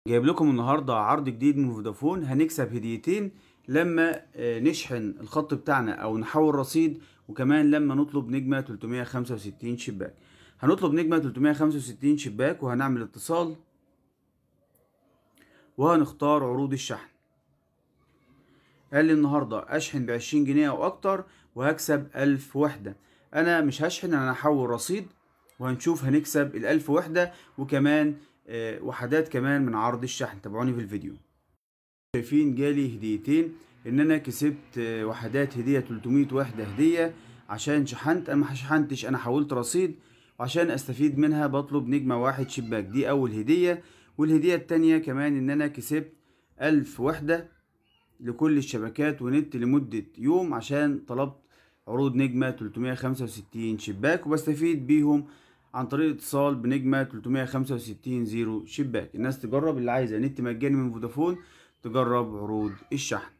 جايب لكم النهارده عرض جديد من فودافون. هنكسب هديتين لما نشحن الخط بتاعنا او نحول رصيد، وكمان لما نطلب نجمة 365 شباك. هنطلب نجمة 365 شباك وهنعمل اتصال وهنختار عروض الشحن. قال لي النهارده اشحن ب20 جنيه او اكتر وهكسب 1000 وحدة. انا مش هشحن، انا هحول رصيد وهنشوف هنكسب ال1000 وحدة وكمان وحدات كمان من عرض الشحن. تابعوني في الفيديو. شايفين جالي هديتين، ان انا كسبت وحدات هدية 300 وحدة هدية عشان شحنت. انا ما شحنتش، انا حولت رصيد، وعشان استفيد منها بطلب نجمة 1 شباك. دي اول هدية. والهدية التانية كمان ان انا كسبت 1000 وحدة لكل الشبكات ونت لمدة يوم عشان طلبت عروض نجمة 365 شباك، وبستفيد بيهم عن طريق اتصال بنجمة 365 0 شباك. الناس تجرب، اللي عايزة نت مجاني من فودافون تجرب عروض الشحن.